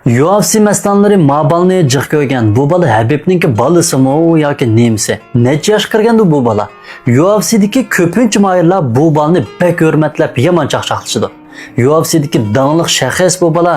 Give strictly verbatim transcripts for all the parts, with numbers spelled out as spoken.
يۇ ئېف سى مەستانىلىرى ما بالىنى جىق كۆرگەن. بۇ بالا ھەبىبنىڭكى بالىسىمۇ ياكى نېمىسى؟ نەچچە ياشقا كىرگەندۇ بۇ بالا؟ يۇ ئېف سىدىكى كۆپىنچە ماھىرلار بۇ بالىنى بەك ھۆرمەتلەپ يامان چاقچاقلىشىدۇ. يۇ ئېف سىدىكى داڭلىق شەخس بۇ بالا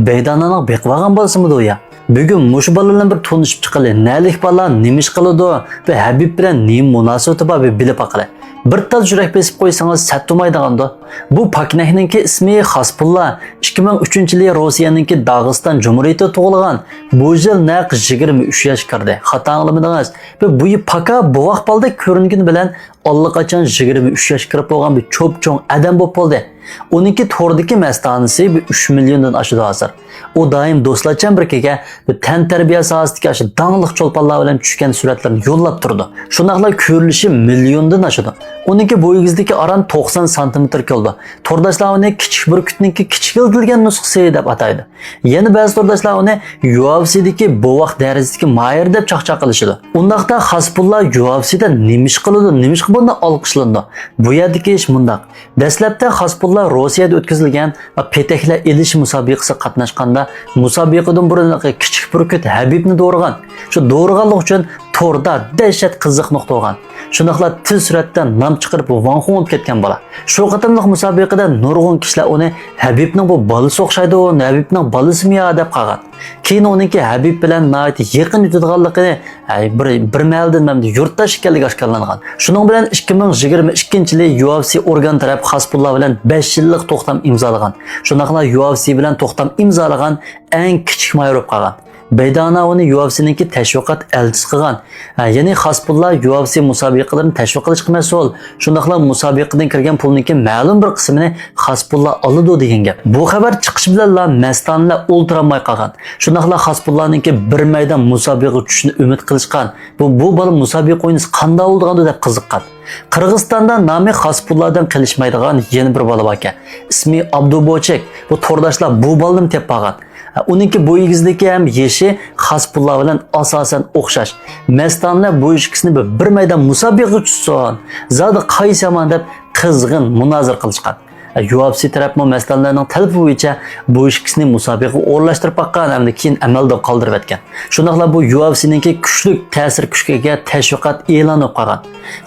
بەيدانانىڭ بېقىۋالغان بالىسىمىدۇ يا؟ بۈگۈن مۇشۇ بالا بىلەن بىر تونۇشۇپ چىقىلى، نەلىك بالا، نېمە ئىش قىلىدۇ ۋە ھەبىب بىلەن نېمە مۇناسىۋىتى بار بىر بىلىپ باقىلى. بىر تال يۈرەك بېسىپ قويسىڭىز سەت تۇمايدىغاندۇ؟ بۇ پاكنەكنىڭكى ئىسمى خاسپۇللا. ئىككى مىڭ ئۈچىنچى يىلى روسىيەنىڭكى داغىستان جۇمھۇرىيىتىدە تۇغۇلغان. بۇ يىل نەق يىگىرمە ئۈچ ياشقا كىردى. خاتا ئاڭلىمىدىڭىز. بۇ، بۇ پاكا بوۋاق بالىدەك كۆرۈنگىنى بىلەن ئاللىقاچان يىگىرمە ئۈچ ياشقا كىرىپ بولغان بىر چوپچوڭ ئادەم بولۇپ بولدى. ئۇنىڭكى توردىكى مەستانىسى بىر ئۈچ مىليوندىن ئاشىدۇ ھازىر. ئۇ دائىم دوستلارچان بىر كېكە، بىر تەنتەربىيە ساھەسىدىكى ئاشۇ داڭلىق چولپانلار بىلەن چۈشكەن سۈرەتلىرىنى يوللاپ تۇرىدۇ. شۇنداقلا كۆرۈلۈشى مىليوندىن ئاشىدۇ. ئۇنىڭكى بوي ئېگىزلىكى ئاران توقسان سانتىمېتىر كېلىدۇ. تورداشلار ئۇنى كىچىك بۈركۈتنىڭكى كىچىكلىتىلگەن نۇسخىسى دەپ ئاتايدۇ. يەنە بەزى تورداشلار ئۇنى يۇ ئېف سىدىكى بوۋاق دەرىجىسىدىكى ماھىر دەپ چاقچاق قىلىشىدۇ. ئۇنداقتا خاسپۇللا يۇ ئېف سىدا نېمە ئىش قىلىدۇ، نېمىشقا بۇنداق ئالقىشلىنىدۇ؟ بۇ يەردىكى ئىش مۇنداق. دەسلەپتە خاسپۇللا روسىيەدە ئۆتكۈزۈلگەن پېتەكلەر ئېلىش مۇسابىقىسىگە قاتناشقاندا، مۇسابىقىدىن بۇرۇن كىچىك بۈركۈت ھەبىبنى دورىغان. شۇ دورىغانلىقى ئۈچۈن توردا دەھشەت قىزىق نۇقتا بولغان. شۇنداقلا تېز سۈرئەتتە نام چىقىرىپ ۋاڭخۇڭ بولۇپ كەتكەن بالا. شۇ قېتىملىق مۇسابىقىدە نۇرغۇن كىشىلەر ئۇنى ھەبىبنىڭ بۇ بالىسى ئوخشايدۇ، ھەبىبنىڭ بالىسىمۇ يا دەپ قالغان. كېيىن ئۇنىڭكى ھەبىب بىلەن ناھايىتى يېقىن يۈتىدىغانلىقىنى، ئەي، بىر، بىر مەھەلدىن مەمدە يۇرتداش ئىكەنلىكى ئاشكارىلانغان. شۇنىڭ بىلەن ئىككى مىڭ يىگىرمە ئىككىنچى يىلى يۇ ئېف سى ئورگان تەرەپ خاسپۇللا بىلەن بەش يىللىق توختام ئىمزالىغان. شۇنداقلا يۇ ئېف سى بىلەن توختام ئىمزالىغان ئەڭ كىچىك ماھىر بولۇپ قالغان. بەيدانا ئۇنى يۇ ئېف سىنىڭكى تەشۋىقات ئەلچىسى قىلغان. ھە، يەنى خاسپۇللا يۇ ئېف سى مۇسابىقىلىرىنى تەشۋىق قىلىشقا مەسئۇل. شۇنداقلا مۇسابىقىدىن كىرگەن پۇلنىڭكى مەلۇم بىر قىسمىنى خاسپۇللا ئالىدۇ دېگەن گەپ. بۇ خەۋەر چىقىشى بىلەنلا مەستانىلەر ئولتۇرالماي قالغان. شۇنداقلا خاسپۇللانىڭكى بىر مەيدان مۇسابىقىگە چۈشۈشىنى ئۈمىد قىلىشقان. بۇ، بۇ بالا مۇسابىقە ئوينىسا قانداق بولىدىغاندۇ دەپ قىزىققان. قىرغىزىستاندا نامى خاسپۇللادىن قېلىشمايدىغان يەنە بىر بالا باركەن. ئىسمى ئابدۇبوچېك. بۇ تورداشلار بۇ بالىنىمۇ تېپىپ قالغان. ئۇنىڭكى بوي ئېگىزلىكى ھەم يېشى خاسپۇللا بىلەن ئاساسەن ئوخشاش. مەستانىلەر بۇ ئىككىسىنى بىر، بىر مەيدان مۇسابىقىگە چۈشسۇن، زادى قايسى يامان دەپ قىزغىن مۇنازىرە قىلىشقان. يۇ ئېف سى تەرەپمۇ مەستانىلەرنىڭ تەلىپى بويىچە بۇ ئىككىسىنى مۇسابىقىگە ئورۇنلاشتۇرۇپ باققان ھەمدە كېيىن ئەمەلدىن قالدۇرۇۋەتكەن. شۇنداقلا بۇ يۇ ئېف سىنىڭكى كۈچلۈك تەسىر كۈچكە ئىگە تەشۋىقات ئېلان بولۇپ قالغان.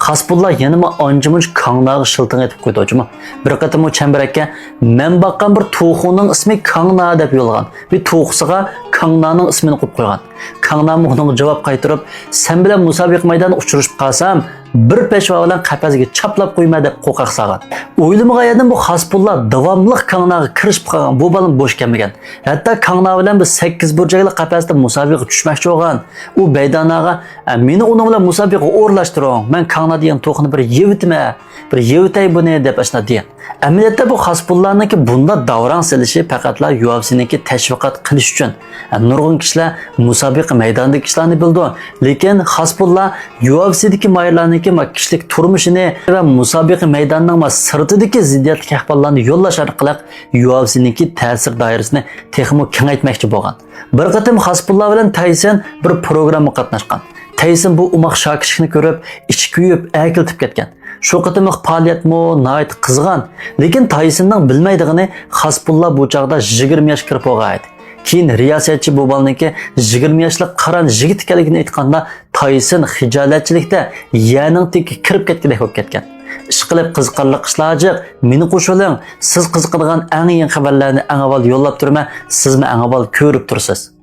خاسپۇللا يەنىمۇ ئانچە-مۇنچە كاڭناغا شىلتىڭ ئېتىپ قويدى جۇمۇ. بىر قېتىم ئۇ چەمبىرەككە مەن باققان بىر توخۇنىڭ ئىسمى كاڭنا دەپ يوللىغان. بىر توخۇسىغا كاڭنانىڭ ئىسمىنى قويۇپ قويغان. كاڭنامۇ ئۇنىڭغا جاۋاب قايتۇرۇپ، سەن بىلەن مۇسابىقە مەيدانىدا ئۇچرىشىپ قالسام، بىر پەشۋا بىلەن قەپەسكە چاپلاپ قويىمەن دەپ قورقاق سالغان. ئويلىمىغان يەردىن بۇ خاسپۇللا داۋاملىق كاڭناغا كىرىشىپ قالغان، بۇ بالىمۇ بوش كەلمىگەن. ھەتتا كاڭنا بىلەن بىر سەككىز بۇرجەكلىك قەپەستە مۇسابىقىگە چۈشمەكچى بولغان. ئۇ بەيداناغا، ئە، مېنى ئۇنىڭ بىلەن مۇسابىقىگە ئورۇنلاشتۇرۇڭ، مەن كاڭنا دېگەن توخۇنى بىر يەۋېتىمەن، بىر يەۋېتەي بۇنى دەپ ئاشۇنداق دېگەن. ئەمەلىيەتتە بۇ خاسپۇللانىڭكى بۇنداق داۋراڭ سېلىشى پەقەتلا يۇ ئېف سىنىڭكى تەشۋىقات قىلىش ئۈچۈن. نۇرغۇن كىشىلەر مۇسابىقە مەيدانىدىكى ئىشلارنى بىلىدۇ، لېكىن خاسپۇللا يۇ ئېف سىدىكى ماھىرلارنىڭكى ما كىشىلىك تۇرمۇشىنى ۋە مۇسابىقە مەيدانىنىڭ ما سىرتىدىكى زىددىيەتلىك ئەھۋاللارنى يوللاش ئارقىلىق يۇ ئېف سىنىڭكى تەسىر دائىرىسىنى تېخىمۇ كېڭەيتمەكچى بولغان. بىر قېتىم خاسپۇللا بىلەن تايسون بىر پروگراممىغا قاتناشقان. تايسون بۇ ئوماق شاكىشىكنى كۆرۈپ، ئىچى كۆيۈپ، ئەركىلىتىپ كەتكەن. شۇ قېتىملىق پائالىيەتمۇ ناھايىتى قىزغان. لېكىن تايسوننىڭ بىلمەيدىغىنى، خاسپۇللا بۇ چاغدا يىگىرمە ياشقا كىرىپ بولغان ئىدى. كېيىن رىياسەتچى بۇ بالىنىڭكى يىگىرمە ياشلىق قارا يىگىت ئىكەنلىكىنى ئېيتقاندا، تايسون خىجالەتچىلىكتە يەرنىڭ تېگىگە كىرىپ كەتكۈدەك بولۇپ كەتكەن. ئىشقىلىپ، قىزىقارلىق ئىشلار جىق، مېنى قوشۇلۇڭ، سىز قىزىقىدىغان ئەڭ يېڭى خەۋەرلەرنى ئەڭ ئاۋۋال يوللاپ تۇرىمەن، سىزمۇ ئەڭ ئاۋۋال كۆرۈپ تۇرىسىز.